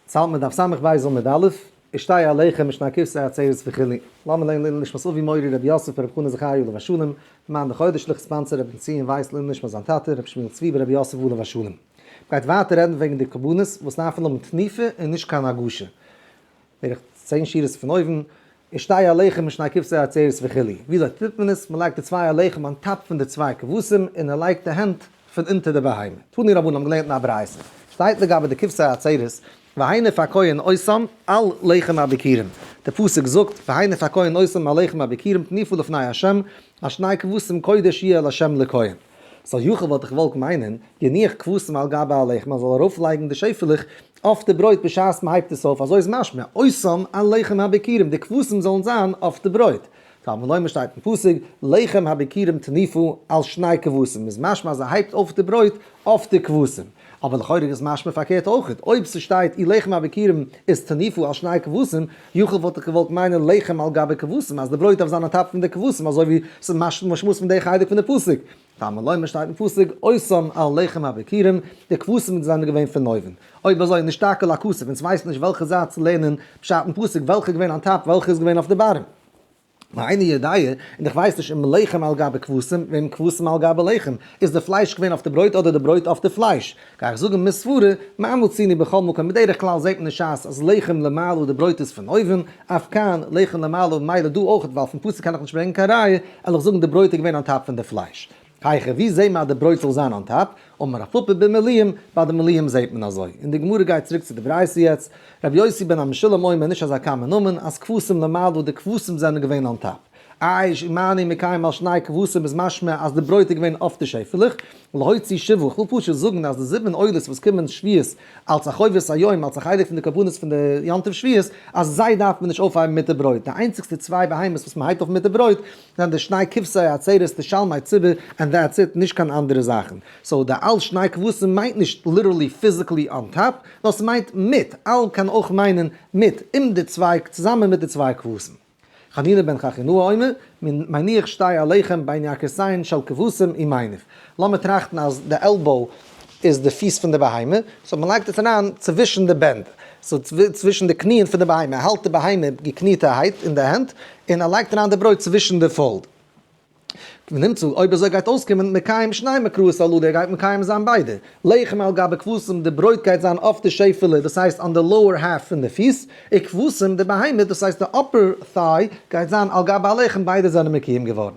צאלט מען דף סמך בית עמוד א', ושתי הלחם משני כבשי עצרת וכו'. לאמיר לערנען לעילוי נשמת אבי מורי רבי יוסף ברב חנא זכרי' עליו השלום, מאן דחודש לך sponsor רבי בנציון ווייס לעילוי נשמת זיין טאטע רבי שמואל צבי ברבי יוסף עליו השלום. מ'גייט ווייטער רעדן וועגן די קרבנות וואס דארפן האבן תנופה און נישט קיין הגשה. בערך 10 שורות פון אויבן, ושתי הלחם משני כבשי העצרת וכו'. וויאזוי טוט מען עס? מ'לייגט די צוויי הלחם on top פון די צוויי כבשים און ער לייגט די הענט פון אונטער די בהמה. תנו רבנן האבן געלערנט אין א ברייתא. שטייט לגבי די כבשי העצרת, והניף הכהן אותם על לחם הביכורים. די פסוק זאגט, והניף הכהן אותם על לחם הביכורים תנופה לפני ה', על שני כבשים קודש יהיה לה' לכהן. so יכול וואלט איך געוואלט מיינען, יניח כבשים על גבי הלחם, מען זאל ארויפלייגן די שעפעלעך אויף די ברויט בשעת מען הייבט עס אויף, אזוי איז משמע, אותם על לחם הביכורים, די כבשים זאלן זיין אויף די ברויט. תלמוד לומר שטייט אין פסוק, לחם הביכורים תנופה על שני כבשים, איז משמע אז ער הייבט אויף די ברויט אויף די כבשים. אבער לכאורה איז משמע פארקערט אויכעט, אויב ס'שטייט אי לחם הביכורים איז תנופה על שני כבשים, יכול וואלט איך געוואלט מיינען לחם על גבי כבשים, אז די ברויט דארף זיין on top פון די כבשים, אזוי ווי ס'איז משמעות פון די חלק פון די פסוק. תלמוד לומר שטייט אין פסוק, אותם על לחם הביכורים, די כבשים זענען געווען פון אויבן. אויב אזוי נשתקע הכתוב, אונז ווייסן נישט וועלכע זייט צו לערנען פשט אין פסוק, וועלכע איז געווען on top, וועלכע איז געווען אויף די bottom. ואיני יודע, און איך ווייס נישט אם לחם על גבי כבשים, ואם כבשים על גבי לחם, איז די פלייש געווען אויף די ברויט אדער די ברויט אויף די פלייש? גיי איך זאגן מסברא, מה מצינו בכל מקום, בדרך כלל זעט מען אין שס אז לחם למעלה די ברויט איז פון אויבן, אף כאן לחם למעלה ממילא דא אויך ווייל פון פסוק קען איך נישט ברענגען קיין ראיה, על איך זאגן די ברויט איז געווען on top פון די פלייש. היכא ווי זעהט מען אז די ברויט זאל זיין on top? אמר רב פפא במלואים, ביי די מלואים זעהט מען אזוי. און די גמרא גייט צוריק צו די ברייתא יעצט, רבי יוסי בן המשולם אומר נישט אזא common נאמען, אז כבשים למעלה די כבשים זענען געווען on top. איי מה אני מקיים על שני כבשים איז משמע אז די ברויט איז געווען אויף די שעפעלעך, להוציא שבעה, כ'וויל פשוט זאגן אז די זיבן עולות וואס קומען שבועות אלס א חובת היום, אלס א חלק פון די קרבנות פון די יום טוב שבועות, אז זיי דארף מען נישט אויפהייבן מיט די ברויט, די איינציגסטע צוויי בהמות וואס מען הייבט אויף מיט די ברויט זענען די שני כבשי העצרת די שלמי ציבור and that's it, נישט קיין אנדערע זאכן. so די על שני כבשים מיינט נישט literally physically on top, נאר ס'מיינט מיט, על קען אויך מיינען מיט, עם די צוויי, צוזאמען מיט די צוויי כבשים. חנינא בן חכינאי אומר, מניח שתי הלחם בין ירכתיהן של כבשים ומניף. לאמיר טראכטן אז די elbow איז די פיס פון די בהמה, so מען לייגט עס אריין צווישן די בענד, so צווישן די קניען פון די בהמה, ער האלט די בהמה געקניטערהייט אין די הענט, און ער לייגט אריין די ברויט צווישן די fold. ונמצא, אויב אזוי גייט אויסקומען מקיים שני מקראות הללו, ער גייט מקיים זיין ביידע, לחם על גבי כבשים, די ברויט גייט זיין אויף די שעפעלע, דאס הייסט on די lower half פון די פיס, וכבשים, די בהמה, דאס הייסט די upper thigh, גייט זיין על גבי הלחם, ביידע זענען מקוים געווארן.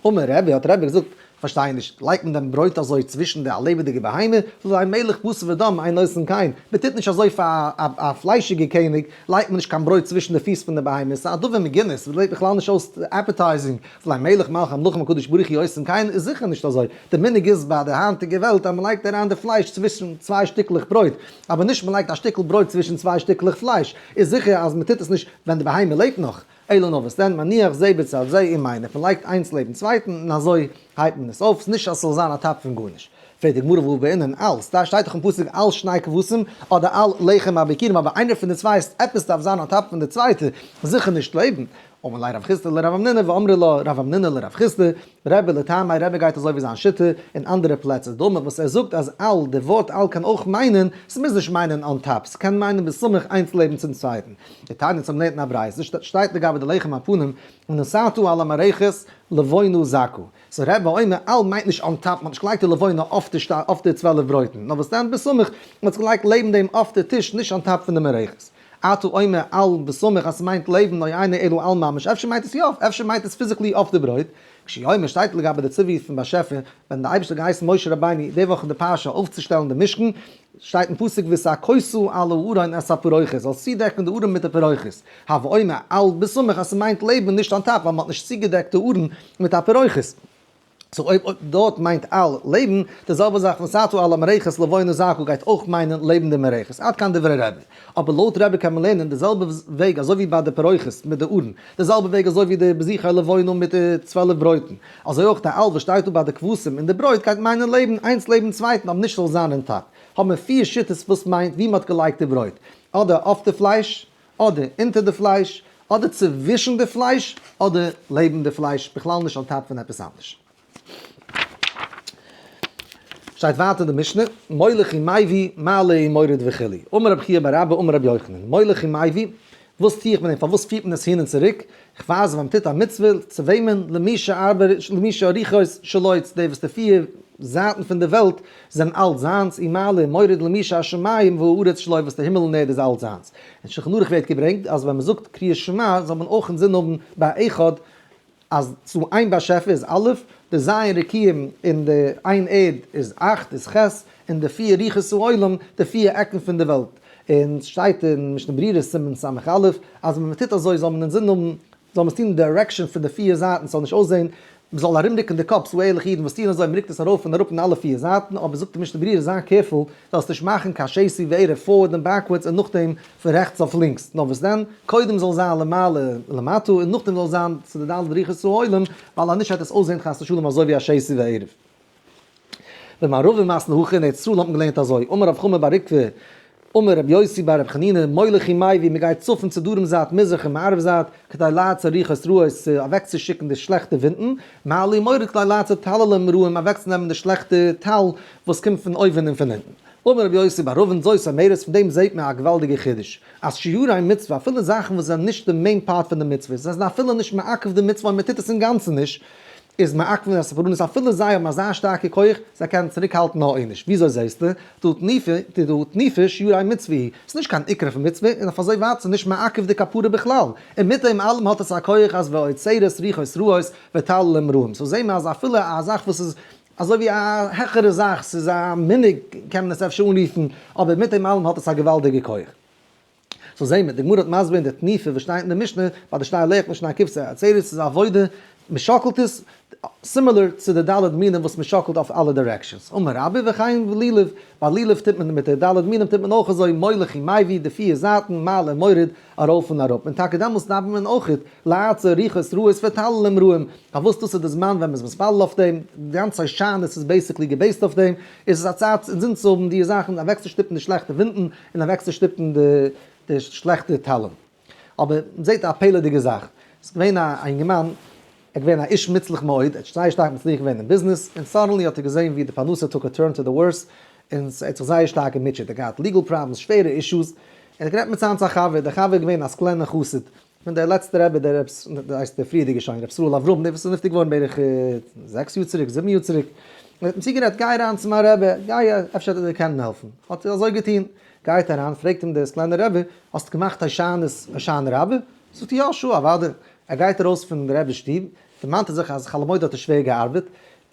אמר רבי, האט רבי געזאגט, פארשטיי נישט, לייגט מען דען ברויט אזוי צווישן די א לעבעדיגע בהמה? והלא מלך בשר ודם אין עושין כן, מען טוט נישט אזוי פאר א פליישיגע קעניג, לייגט מען נישט קיין ברויט צווישן די פיס פון די בהמה, ס'איז א דבר מגונה, ס'זעט בכלל נישט אויס appetizing, והלא מלך מלכי המלכים הקדוש ברוך הוא עושין כן איז זיכער נישט אזוי, די מנהג איז ביי די היינטיגע וועלט אז מען לייגט אריין די פלייש צווישן צוויי שטיקלעך ברויט, אבער נישט מען לייגט א שטיקל ברויט צווישן צוויי שטיקלעך פלייש, איז זיכער אז מען טוט עס נישט ווען די בהמה לעבט נאך. אלא נאר וואס דען, מניח זה בצד זה ומניף, מען לייגט איינס לעבן צווייטן און אזוי הייבט מען עס אויף, ס'נישט אז ס'זאל זיין א טאפ פון גארנישט. פרעגט די גמרא והא בעינן על, ס'דא שטייט דאך אין פסוק על שני כבשים אדער על לחם הביכורים אבער איינער פון די צוויי איז עפעס דארף זיין on top פון די צווייטע, זיכער נישט לעבן. אמר ליה רב חסדא לרב המנונא ואמרי לה רב המנונא לרב חסדא, רבי לטעמיה רבי גייט אזוי ווי זיין שיטה אין אנדערע פלעצער דאמר וואס ער זאגט אז על, די ווארט על קען אויך מיינען, ס'מוז נישט מיינען on top, ס'קען מיינען בסמוך איינס לעבן צום צווייטן. דתניא צום לערנען א ברייתא שטייט לגבי די לחם הפנים ונתתה על המערכת לבונה זכה. so רבי אומר על מיינט נישט on top, מ'האט נישט געלייגט די לבונה אויף די 12 ברויטן, נאר וואס דען בסמוך, מ'האט עס געלייגט לעבן דעם אויף די טיש נישט on top פון די מערכת. אתה אומר על בסמוך אז ס'מיינט לעבן או אינו אלא על ממש, אפשר מיינט עס יא, אפשר מיינט עס physically אויף די ברויט. כשהוא אומר שטייט לגבי די ציווי פון באשעפער ווען די אייבערשטער האט געהייסן משה רבינו די וואך אין די פרשה אויפצושטעלן די משכן, שטייט אין פסוק והסכות על הארון את הפרוכת, זאלסט צודעקן די ארון מיט די פרוכת. הוי אומר על בסמוך אז ס'מיינט לעבן נישט on top ווייל מ'האט נישט צוגעדעקט די ארון מיט א פרוכת. so אויב דארט מיינט על לעבן, די זעלבע זאך ונתתה על המערכת לבונה זכה גייט אויך מיינען לעבן די מערכת. עד כאן דברי רבי. אבער לויט רבי קען מען לערנען די זעלבע וועג אזוי ווי ביי די פרוכת מיט די ארון, די זעלבע וועג אזוי ווי די בזיכי לבונה מיט די 12 ברויטן, אזוי אויך די על וואס שטייט דא ביי די כבשים און די ברויט גייט מיינען לעבן איינס לעבן צווייטן אבער נישט זאל זיין אין top. האבן מיר פיר שיטות וואס מיינט ווי מ'האט געלייגט די ברויט, אדער אויף די פלייש, אדער אונטער די פלייש, אדער צווישן די פלייש, אדער לעבן די פלייש, בכלל נישט on top פון עפעס אנדערש. שטייט ווייטער אין די משנה, מוליך ומביא, מעלה ומוריד וכו'. אמר רבי חייא בר אבא אמר רבי יוחנן, מוליך ומביא, וואס טו איך מיט דעם, פארוואס פירט מען עס הין און צוריק? איך ווייז ווען מ'טוט א מצוה, צו וועמען? למי שארבע למי שהרוחות שלו, צו די וואס די פיר זייטן פון די וועלט זענען אלץ זיינס, ומעלה ומוריד למי שהשמים והארץ שלו, וואס די הימל און ערד איז אלץ זיינס. אין שלחן ערוך ווערט געברענגט אז ווען מ'זאגט קריאת שמע זאל מען אויך אינזין האבן ביי אחד אז צו איין באשעפער איז א', די ז' רקיעים און די איין ערד איז אכט איז ח', און די פיר רוחות העולם, די פיר עקן פון די וועלט. און ס'שטייט אין משנה ברורה סימן ס"א אז ווען מ'טוט אזוי זאל מען אינזין האבן, זאל מען עס טון אין די direction פון די פיר זייטן, ס'זאל נישט אויסזען מ'זאל ארומרוקן די קאפ, ס'דא ערליכע אידן וואס טוען אזוי, מ'רוקט עס ארויף און אראפ אין אלע פיר זייטן, אבער זאגט די משנה ברורה זיי careful זאלסט נישט מאכן קיין שתי וערב forward און backwards און נאכדעם פון רעכטס אויף לינקס, נאר וואס דען, קודם זאל זיין למעלה למטה און נאכדעם זאל זיין צו די ד' רוחות העולם, ווייל אנישט וועט עס אויסזען חס ושלום אזוי ווי א שתי וערב. במערבא מתני הכי אין ארץ ישראל האט מען געלערנט אזוי, אמר רב חמא בר עוקבא, אמר רבי יוסי בר רבי חנינא, מוליך ומביא, מען גייט צפון צו דרום זייט, מזרח און מערב זייט, כדי לעצור רוחות רעות, צו אוועקצושיקן די שלעכטע ווינטן, מעלה ומוריד כדי לעצור טללים רעים, אוועקצונעמען די שלעכטע טל וואס קומט פון אויבן און פון אונטן. אמר רבי יוסי בר אבין זאת אומרת, פון דעם זעט מען א געוואלדיגע חידוש, אז שיורי מצוה, אפילו זאכן וואס זענען נישט די main part פון די מצוה, זיי זענען אפילו נישט מעכב די מצוה אויב מען טוט עס אינגאנצן נישט, איז מעכב את הפורענות אפילו זיי האבן אזא שטארקע כח, זיי קענען צוריק האלטן א עונש. וויאזוי זעסטו? דהא תנופה שיורי מצוה היא, ס'איז נישט קיין עיקר פון מצוה, און אויף אזוי ווייט ס'איז נישט מעכב די כפרה בכלל, און מיט דעם אלעם האט עס א כח אז ועוצרת רוחות רעות וטללים רעים, so זעהן מיר אז אפילו א זאך וואס איז אזוי ווי א העכערע זאך, ס'איז א מנהג קען מען עס אפשר אנרופן, אבער מיט דעם אלעם האט עס א געוואלדיגע כח. so זעהן מיר, די גמרא האט מסביר אין די תנופה וואס שטייט אין די משנה, ביי די שתי לחם און שני כבשי עצרת איז א עבודה, מען שאקלט עס, similar צו די ד' מינים וואס מען שאקלט אויף אלע directions. אמר רבה וכן בלולב, ביי לולב טוט מען מיט די ד' מינים טוט מען אויך אזוי, מוליך ומביא, די פיר זייטן, מעלה מוריד, ארויף און אראפ, און טאקע דעמאלס דארף מען אויך לעצור רוחות רעות וטללים רעים, פארוואס דאס איז די זמן ווען מ'איז מתפלל אויף דעם, די גאנצע הושענות איז basically גע based אויף דעם, איז עס א צייט אינזין צו האבן די זאכן, אוועקצושטופן די שלעכטע ווינטן, און אוועקצושטופן די שלעכטע טללים. אבער מ'זעט א פלא'דיגע זאך, ס'איז געווען א אינגערמאן, ער איז געווען א איש מוצלח מאוד, ער האט זייער שטארק מצליח געווען אין ביזנעס, און suddenly האט ער געזען ווי די פרנסה took a turn to the worse, און ער האט זיך זייער שטארק געמוטשעט, ער האט געהאט legal problems, שווערע issues, ער האט גערעדט מיט זיינס א חבר, דער חבר איז געווען א סקולענער חסיד, פון דער לעצטער רבי, דער רב, דער הייסט דער פריערדיגער שוין, רבי ישראל אברהם, דער וואס איז נפטר געווארן בערך 6 יאר צוריק, 7 יאר צוריק, ער האט אים צוגערעדט, גיי אריין צו מיין רבי, גיי, אפשר וועט ער דיר קענען העלפן. האט ער אזוי געטון, גייט אריין, פרעגט אים דער סקולענער רבי, האסט געמאכט הושענות הושענא רבה? זאגט ער, יא, sure, אוודאי. ער גייט ארויס פון דער רבי'ס שטוב, דערמאנט ער זיך אז חול המועד האט ער שווער געארבעט,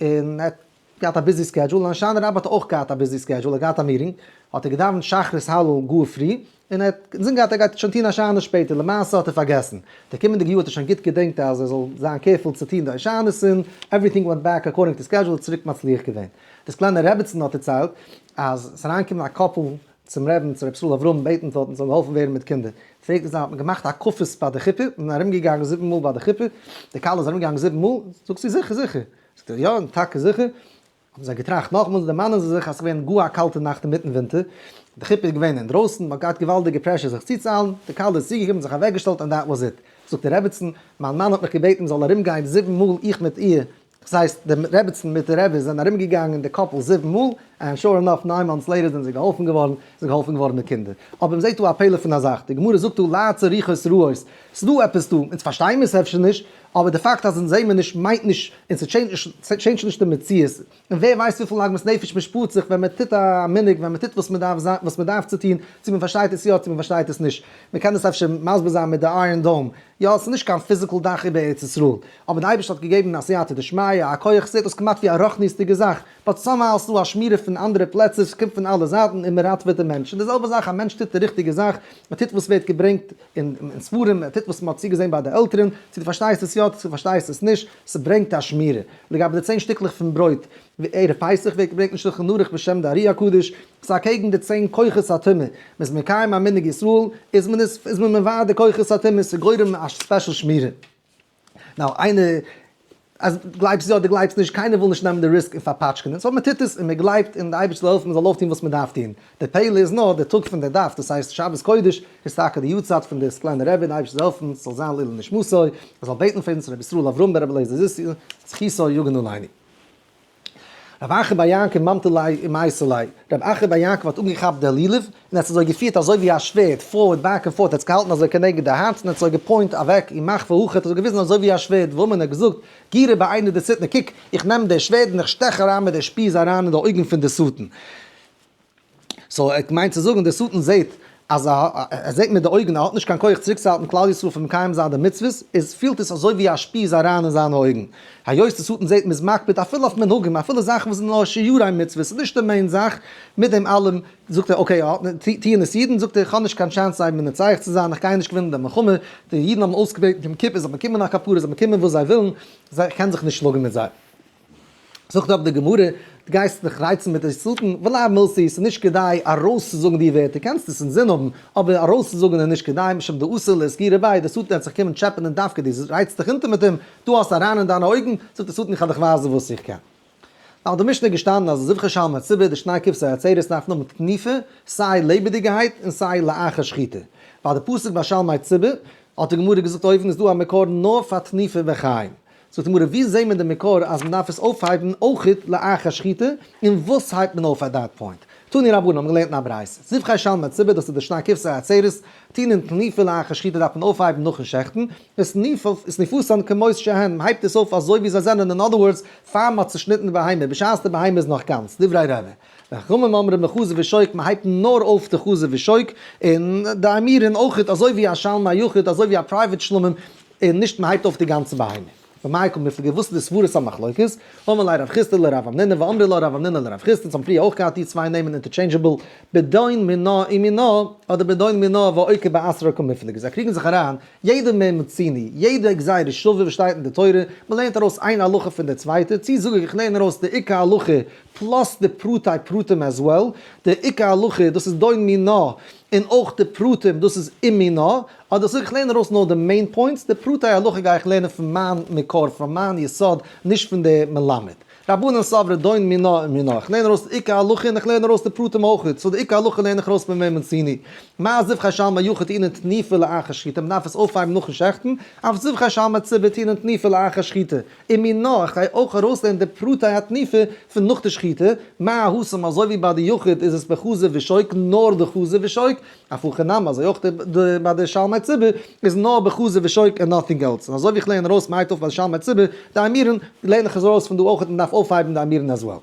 און ער האט געהאט א busy schedule, און הושענא רבה האט ער אויך געהאט א busy schedule, ער האט געהאט א meeting, האט ער געדאווענט שחרית הלל גאר פרי, און ער האט אינזין געהאט ער גייט שוין טון הושענות שפעטער, למעשה האט ער פארגעסן, די קומענדיגע יאר האט ער שוין גוט געדענקט אז ער זאל זיין careful צו טון די הושענות און everything went back according to schedule, האט צוריק מצליח געווען. די סקולענער רעבעצן האט דערציילט אז עס איז אריינגעקומען א couple צום רעבין צו רבי ישראל אברהם בעטן דארטן זאל געהאלפן ווערן מיט קינדער, פרעגט ער זיי האט מען געמאכט הקפות ביי די חופה און ארומגעגאנגען זיבן מאל ביי די חופה, די כלה איז ארומגעגאנגען זיבן מאל, זאגט זי זיכער זיכער, זאגט ער, יא, און טאקע זיכער, האבן זיי געטראכט נאכאמאל, דערמאנען זיי זיך אז ס'איז געווען גאר א קאלטע נאכט אינמיטן ווינטער, די חופה איז געווען אינדרויסן, מ'האט געהאט געוואלדיגע pressure זיך צוצואיילן, די כלה איז צוגעקומען, זיך אוועקגעשטעלט and that was it. זאגט די רעבעצן, מיין מאן האט מיך געבעטן מ'זאל ארומגיין זיבן מאל איך מיט איר, דאס הייסט די רעבעצן מיט די רבי זענען ארומגעגאנגען די couple זיבן מאל, and sure enough 9 months later זענען זיי געהאלפן געווארן, זיי געהאלפן געווארן מיט קינדער. אבער מ'זעט דא א פלא פון א זאך, די גמרא זאגט דא לעצור רוחות רעות, ס'דא עפעס דא, אונז פארשטייען מיר עס אפשר נישט, אבער די פאקט אז אונז זעהן מיר נישט מיינט נישט, און ס'טשעינדזשט נישט די מציאות, און ווער ווייסט וויפיל עגמת נפש מ'שפארט זיך ווען מ'טוט א מנהג, ווען מ'טוט וואס מ'דארף זיין, וואס מ'דארף צו טון, צו מ'פארשטייט עס יא צו מ'פארשטייט עס נישט. מ'קען דאס אפשר מסביר זיין מיט די Iron Dome, יא ס'איז נישט קיין physical דאך איבער ארץ ישראל, אבער די אייבערשטער האט געגעבן א סייעתא דשמיא, א כח, ס'זעט אויס כמעט ווי א רוחניות'דיגע זאך, but somehow ס'דא א שמירה פון אנדערע פלעצער, ס'קומט פון אלע זייטן און מ'ראטעוועט די מענטש. און די זעלבע זאך א מענטש טוט די ריכטיגע זאך, מ'טוט וואס ווערט געברענגט אין ספרים, מ'טוט וואס מ'האט צוגעזען ביי די עלטערן, צו דו פארשטייסט עס יא צו דו פארשטייסט עס נישט, ס'ברענגט א שמירה. לגבי די 10 שטיקלעך פון ברויט, ערב פסח ווערט געברענגט אין שלחן ערוך בשם די ארי הקדוש, ס'איז אקעגן די 10 כוחות הטומאה, מ'איז מקיים א מנהג ישראל, איז מען עס איז מען מבער די כוחות הטומאה, ס'איז גורם א special שמירה. now איינער אז גלייבסט יא אדער גלייבסט נישט, קיינער וויל נישט נעמען די risk און פארפאטשקענען, so מ'טוט עס און מ'גלייבט און די אייבערשטער זאל העלפן מ'זאל אויפטון וואס מ'דארף טון. די פלא איז נאר די טאג פון די דף, דאס הייסט שבת קודש, איז טאקע די יארצייט פון די סקולענער רבי, די אייבערשטער זאל העלפן ס'זאל זיין לעילוי נשמתו, ער זאל בעטן פאר אונז רבי ישראל אברהם בן רבי אליעזר זיסי, זכותו יגן עלינו. רב אחא בר יעקב ממטי ליה ומייתי ליה, רב אחא בר יעקב האט אנגעכאפט די לולב און ער האט עס אזוי געפירט אזוי ווי א שווערד, forward back and forth, ער האט עס געהאלטן אזוי כנגד די הארץ און ער האט אזוי גע point אוועק ומחוי הכי, האט אזוי געוויזן אזוי ווי א שווערד, ואמר און ער האט געזאגט, גירא בעיניה דשטנא, קוק, איך נעם די שווערד און איך שטעך אריין מיט די שפיז אריין אין די אויגן פון די שטן. so ער מיינט צו זאגן, דער שטן זעט אז ער זעט מיט די אויגן ער האט נישט קיין כח צוריקצוהאלטן כלל ישראל פון מקיים זיין די מצוות, איז פילט עס אזוי ווי א שפיז אריין אין זיינע אויגן. היות דער שטן זעט מ'איז מקפיד אפילו אויף מנהגים, אפילו זאכן וואס זענען נאר שיורי מצוות, ס'איז נישט די main זאך, מיט דעם אלעם זאגט ער okay, טוען עס אידן, זאגט ער איך האב נישט קיין chance זיי מנצח צו זיין, איך גיי נישט געווינען די מלחמה, די אידן האבן אויסגעבעטן יום כיפור, זיי באקומען א כפרה, זיי באקומען וואס זיי ווילן, זיי, איך קען זיך נישט שלאגן מיט זיי. זאגט אפ די גמרא, דו גייסט דיך רייצן מיט די שטן, ולאו מילתא ס'איז נישט כדאי ארויסצוזאגן די ווערטער, קענסט עס אינזין האבן, אבער ארויסצוזאגן איז נישט כדאי, משום דאתי לאיתגורי ביה, די שטן וועט זיך קומען טשעפענען דווקא דו רייצט דיך אונטער מיט אים, דו האסט אריין אין דיינע אויגן, זאגט די שטן איך וועל דיך ווייזן וואס איך קען. נאך די משנה איז געשטאנען אז זבחי שלמי ציבור, די שני כבשי עצרת דארפן האבן תנופה, סיי לעבעדיגערהייט און סיי לאחר שחיטה. ביי די פסוק ביי שלמי ציבור, האט די גמרא געזאגט אויבן איז דא א מקור נאר פאר תנופה בחיים. זאגט די גמרא ווי זעהט מען די מקור אז מען דארף עס אויפהייבן אויכעט לאחר שחיטה, און וואס הייבט מען אויף at that point? תנו רבנן האבן געלערנט אין א ברייתא, זבחי שלמי ציבור דאס איז די שני כבשי עצרת, טעונין תנופה לאחר שחיטה דארף מען אויפהייבן נאכן שעכטן, ותנופתן כמות שהן, מען הייבט עס אויף אזוי ווי זיי זענען, אין other words, פאר מען האט צושניטן די בהמה, בשעת די בהמה איז נאך גאנץ, דברי רבי. וחכמים אומרים בחזה ושוק, מען הייבט נאר אויף די חזה ושוק, און די אימורין אויכעט אזוי ווי א שלמי יחיד, אזוי ווי א private שלמים, און נישט מען הייבט אויף די גאנצע בהמה. במאי קא מיפלגי וואס איז די סברת המחלוקת? אמר ליה רב חסדא לרב המנונא ואמרי לה רב המנונא לרב חסדא, אונז האבן פריער אויך געהאט די צוויי נעמען interchangeable, בדון מינה ומינה, אדער בדון מינה ועוקר באתרא קא מיפלגי, זיי קריגן זיך אריין, יעדע מה מצינו, יעדע גזירה שווה וואס שטייט אין די תורה, מען לערנט ארויס איין הלכה פון די צווייטע, צי זאג איך איך לערן ארויס די עיקר הלכה plus די פרטי פרטים as well, די עיקר הלכה דאס איז דון מינה, און אויך די פרטים דאס איז ומינה, אדער זאג איך לערן ארויס נאר די main points, די פרטי הלכה גיי איך לערנען פון מיין מקור, פון מיין יסוד, נישט פון די מלמד. רבנן סברי דון מינה ומינה, איך לערן ארויס די עיקר הלכה און איך לערן ארויס די פרטים אויך, so די עיקר הלכה לערן איך ארויס פון מה מצינו. מה זבחי שלמי יחיד טעונין תנופה לאחר שחיטה, מען דארף עס אויפהייבן נאכן שעכטן, אף זבחי שלמי ציבור טעונין תנופה לאחר שחיטה. ומינה, איך גיי אויך ארויסלערנען די פרטי התנופה פון נאך די שחיטה, מה התם אזוי ווי ביי די יחיד איז עס בחזה ושוק נאר די חזה ושוק, אף הכא נמי אזוי אויך די ביי די שלמי ציבור איז נאר בחזה ושוק און nothing else, און אזוי ווי איך לערן ארויס מ'הייבט אויף ביי די שלמי ציבור די אימורין, לערן איך עס ארויס פון דא אויך און מ'דארף אויפהייבן די אימורין as well.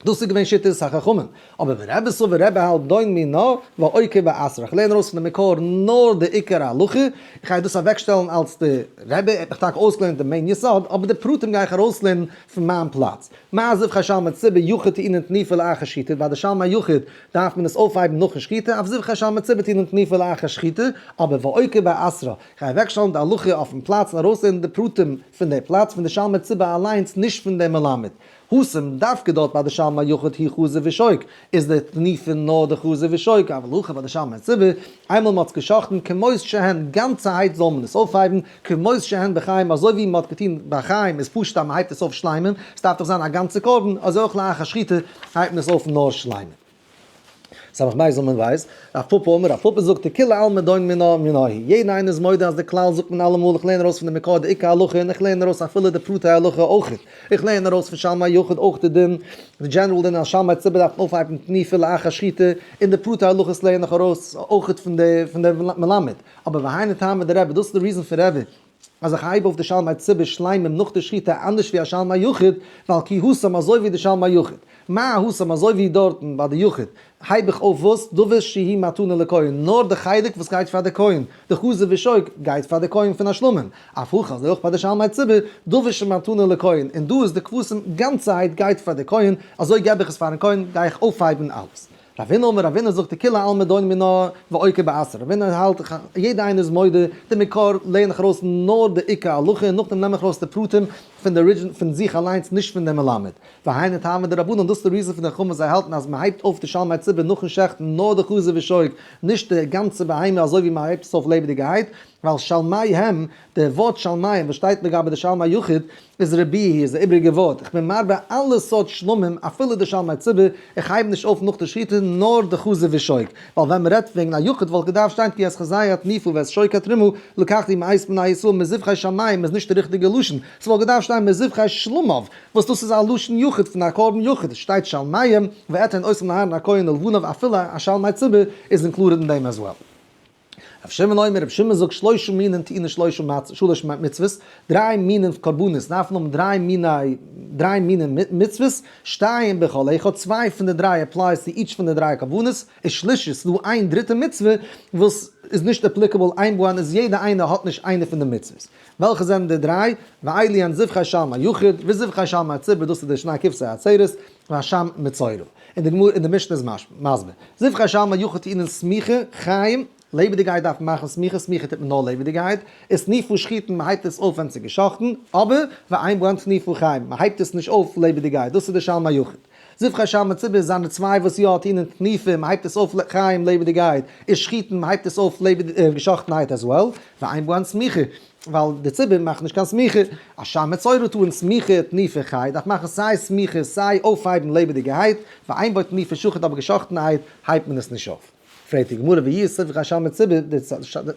דאס איז געווען שיטת החכמים. אבער ורבי סבר רבי האלט דון מינה ועוקר באתרא. איך לערן ארויס פון די מקור נאר די עיקר הלכה, איך גיי דאס אוועקשטעלן אלס די רבי האט מיך טאקע אויסגעלערנט די main יסוד, אבער די פרטים גיי איך ארויסלערנען פון מיין פלאץ. מה זבחי שלמי ציבור יחיד טעונין תנופה לאחר שחיטה, ביי די שלמי יחיד דארף מען עס אויפהייבן נאכן שחיטה, אף זבחי שלמי ציבור טעונין תנופה לאחר שחיטה, אבער ועוקר באתרא, איך גיי אוועקשטעלן די הלכה אויפן פלאץ און ארויסלערנען די פרטים פון די פלאץ, פון די שלמי ציבור אליינס, נישט פון די מלמד. התם, דווקא דארט ביי די שלמי יחיד הוא חזה ושוק, איז די תנופה נאר די חזה ושוק, אבל הכא ביי די שלמי ציבור, איינמאל מ'האט עס גע'שחט'ן כמות שהן, גאנצערהייט זאל מען עס אויפהייבן, כמות שהן בחיים, אזוי ווי מ'האט געטון בחיים איז פשוט אז מ'הייבט עס אויף שלימים, ס'דארף דאך זיין א גאנצע קרבן, אזוי אויך לאחר שחיטה הייבט מען עס אויף נאר שלימים. סמך בית זאל מען ווייס, רב פפא אמר, רב פפא זאגט דכולי עלמא דון מינה ומינה היא, יעדער איינער איז מודה אז די כלל זאגט מען אלעמאל איך לערן ארויס פון די מקור די עיקר הלכה און איך לערן ארויס אפילו די פרטי הלכה אויכעט, איך לערן ארויס פון שלמי יחיד אויך די דין, די general דין אז שלמי ציבור דארף מען אויפהייבן תנופה לאחר שחיטה, און די פרטי הלכות לערן איך ארויס אויכעט פון די פון די מלמד, אבער והיינו טעמא דרבי, דאס איז די reason פון רבי. אז איך הייב אויף די שלמי ציבור שלימים נאך די שחיטה אנדערש ווי א שלמי יחיד, ווייל כי התם אזוי ווי די שלמי יחיד. מה התם אזוי ווי דארטן ביי די יחיד, הייב איך אויף וואס? דבר שהוא מתנה לכהן, נאר די חלק וואס גייט פאר די כהן, די חזה ושוק גייט פאר די כהן פון א שלמים, אף הכא אזוי אויך ביי די שלמי ציבור, דבר שמתנה לכהן, און דא איז די כבשים גאנצערהייט גייט פאר די כהן, אזוי געב איך עס פארן כהן, גיי איך אויפהייבן אלעס. רבינא אמר רבינא זאגט דכולי עלמא דון מינה ועוקר באתרא רבינא האלט יעדע איינער איז מודה די מקור לערן איך ארויס נאר די עיקר הלכה און נאכדעם נעם איך ארויס די פרטים פון די origin פון זיך אליינס נישט פון די מלמד והיינו טעמא דרבנן דאס איז די reason פון די חכמים זיי האלטן אז מען הייבט אויף די שלמי ציבור נאכן שעכטן נאר די חזה ושוק נישט די גאנצע בהמה אזוי ווי מען הייבט עס אויף לעבעדיגערהייט ווייל שלמיהם די ווארט שלמיהם וואס שטייט לגבי די שלמי יחיד איז ריבויא איז די איבריגע ווארט, איך בין מרבה אלע סארט שלמים אפילו די שלמי ציבור, איך הייב נישט אויף נאך די שחיטה נאר די חזה ושוק, ווייל ווען מ'רעדט וועגן א יחיד וואלט געדארפט שטיין כי את חזהו התנופה ואת שוק התרומה לקחתי מאת בני ישראל מזבחי שלמיהם איז נישט די ריכטיגע לשון, ס'וואלט געדארפט שטיין. שטיין מזבחי שלמיו, וואס דאס איז א לשון יחיד פון א קרבן יחיד, עס שטייט שלמיהם ואתן אותם לאהרן הכהן ולבניו אפילו א שלמי ציבור איז included אין דעם as well. רב שמעון אומר, רב שמעון זאגט שלושה מינין טעונין שלושה שלש מצוות, דריי מינין קרבנות דארפן האבן דריי מיני דריי מינין מצוות, שתיים בכל אחד, צוויי פון די דריי applies צו each פון די דריי קרבנות, ושלישית, ס'דא איין דריטע מצוה וואס איז נישט applicable אין בהן איז יעדע איינע האט נישט איינע פון די מצוות. וועלכע זענען די דריי? ואלו הן זבחי שלמי יחיד, וזבחי שלמי הציבור דאס איז די שני כבשי העצרת, ואשם מצורע. און די גמרא און די משנה איז מסביר. זבחי שלמי יחיד טעונין סמיכה, חיים, לעבעדיגעהייט דארף מען מאכן סמיכה, סמיכה טוט מען נאר לעבעדיגעהייט, ותנופה שחיטין, מען הייבט עס אויף ווען ס'איז געשאכטן, אבער ואין בהן תנופה חיים, מען הייבט עס נישט אויף לעבעדיגעהייט, דאס איז די שלמי יחיד. זבחי שלמי ציבור זיינען צוויי וואס יא טעונין תנופה, מען הייבט עס אויף חיים לעבעדיגעהייט, ושחיטין, מען הייבט עס אויף געשאכטנהייט as well, ואין בהן סמיכה, ווייל די ציבור מאכט נישט קיין סמיכה, אשם מצורע טעון סמיכה תנופה חי דארף מאכן סיי סמיכה סיי אויפהייבן לעבעדיגערהייט, ואין בו תנופה שחוט אבער געשאכטענערהייט הייבט מען עס נישט אויף. פרעגט די גמרא ואי זבחי שלמי ציבור,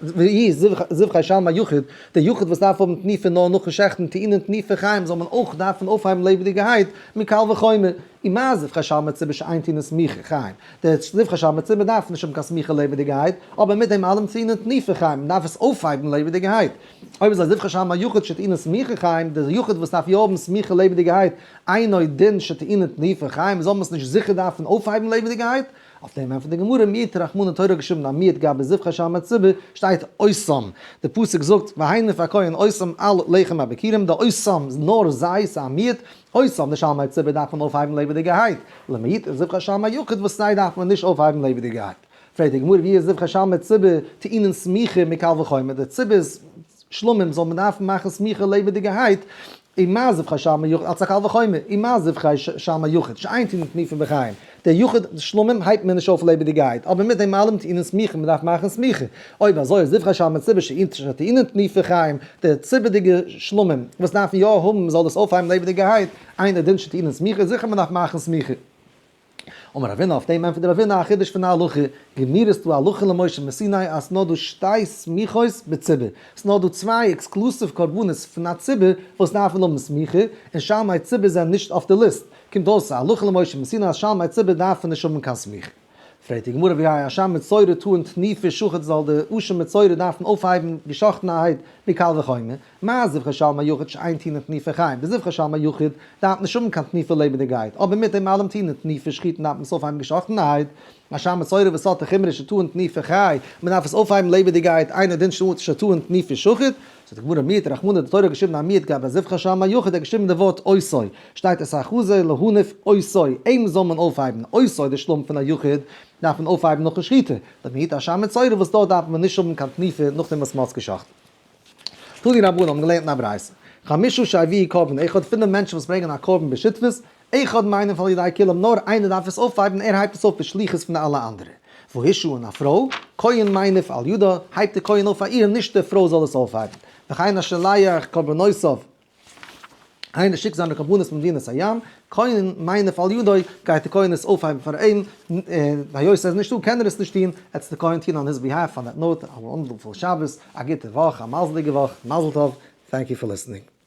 ואי זבחי שלמי יחיד, דער יחיד וואס דארף האבן תנופה נאר נאכן שעכטן טעונין תנופה חיים זאל מען אויך דארפן אויפהייבן לעבעדיגערהייט, מקל וחומר. ומה זבחי שלמי ציבור שאין טעונין סמיכה חיים, די זבחי שלמי ציבור דארף נישט האבן קיין סמיכה לעבעדיגערהייט, אבער מיט דעם אלעם טעונין תנופה חיים, מען דארף עס אויפהייבן לעבעדיגערהייט. אויב איז א זבחי שלמי יחיד שטעונין סמיכה חיים, די יחיד וואס דארף יא האבן סמיכה לעבעדיגערהייט, אינו דין שטעונין תנופה חיים, זאל מען עס נישט זיכער דארפן אויפהייבן לעבעדיגערהייט? אויף דעם ענטפערט די גמרא, מיעט רחמנא תורה געשריבן א מיעוט גבי זבחי שלמי ציבור, שטייט אותם, די פסוק זאגט והניף הכהן אותם על לחם הביכורים, די אותם נאר זיי, ס'איז א מיעוט, אותם די שלמי ציבור דארף מען אויפהייבן לעבעדיגערהייט, למעוטי זבחי שלמי יחיד וואס זיי דארף מען נישט אויפהייבן לעבעדיגערהייט. פרעגט די גמרא ואי זבחי שלמי ציבור טעונין סמיכה מקל וחומר, די ציבור'ס שלמים זאל מען דארפן מאכן סמיכה לעבעדיגערהייט, ומה זבחי שלמי יחיד אלץ א קל וחומר, ומה זבחי שלמי יחיד שאין טעונין תנופה בחיים, דער יחיד שלמים הייבט מען נישט אויף לעבעדיגערהייט, אבער מיט דעם אלעם טעונין סמיכה, מען דארף מאכן סמיכה. אויב אזוי איז זבחי שלמי ציבור שטעונין תנופה חיים, די ציבור'דיגע שלמים וואס דארפן יא האבן מען זאל דאס אויפהייבן לעבעדיגערהייט, אינו דין שטעונין סמיכה, זיכער מען דארף מאכן סמיכה. אמר רבינא, אויף דעם ענטפערט רבינא א חידוש פון א הלכה, גמירות דא הלכה למשה מסיני אז ס'נאר דא שתי סמיכות בציבור, ס'נאר דא צוויי exclusive קרבנות פון א ציבור וואס דארפן האבן סמיכה, און שלמי ציבור זענען נישט אויף די ליסט, קומט אויס א הלכה למשה מסיני אז שלמי ציבור דארפן נישט האבן קיין סמיכה. פרעגט די גמרא והאי אשם מצורע טעון תנופה שחוט זאל די אשם מצורע דארפן אויפהייבן געשאכטענערהייט מקל וחומר, מה זבחי שלמי יחיד שאין טעונין תנופה חיים, די זבחי שלמי יחיד דארף נישט האבן קיין תנופה לעבעדיגעהייט, אבער מיט דעם אלעם טעונין תנופה שחיטין דארף מען עס אויפהייבן געשאכטענערהייט, אשם מצורע וואס האט די חומרא שטעון תנופה חי, מען דארף עס אויפהייבן לעבעדיגעהייט אינו דין שטעון תנופה שחוט, זאגט די גמרא מיעט רחמנא די תורה האט געשריבן א מיעוט גבי זבחי שלמי יחיד האט געשריבן די ווארט אותו, שטייט את החזה להניף אותו, אים זאל מען אויפהייבן, אותו די שלמים פון א יחיד דארף מען אויפהייבן נאכן שחיטה, למעוטי אשם מצורע וואס דארט דארף מען נישט האבן קיין תנופה נאכדעם וואס מען האט עס געשחט'ן. תנו רבנן האבן געלערנט אין א ברייתא, חמשה שהביאו קרבן אחד, פינף מענטשן וואס ברענגען א קרבן בשותפות, אחד מניף על ידי כולם, נאר איינער דארף עס אויפהייבן, ער הייבט עס אויף בשליחות פון אלע אנדערע. והאשה און א פרוי, כהן מניף על ידה, הייבט דער כהן אויף פאר איר, נישט די פרוי זאל עס אויפהייבן. וכן השולח קרבנותיו, איינער שיקט זיינע קרבנות ממדינת הים, כהן מניף על ידו, גייט דער כהן עס אויפהייבן פאר אים, היות ער איז נישטא קען ער עס נישט טון, עטס דער כהן טון on his behalf. On that note, א wonderful שבת, א גוטע וואך, א מזל'דיגע וואך, מזל טוב, thank you for listening.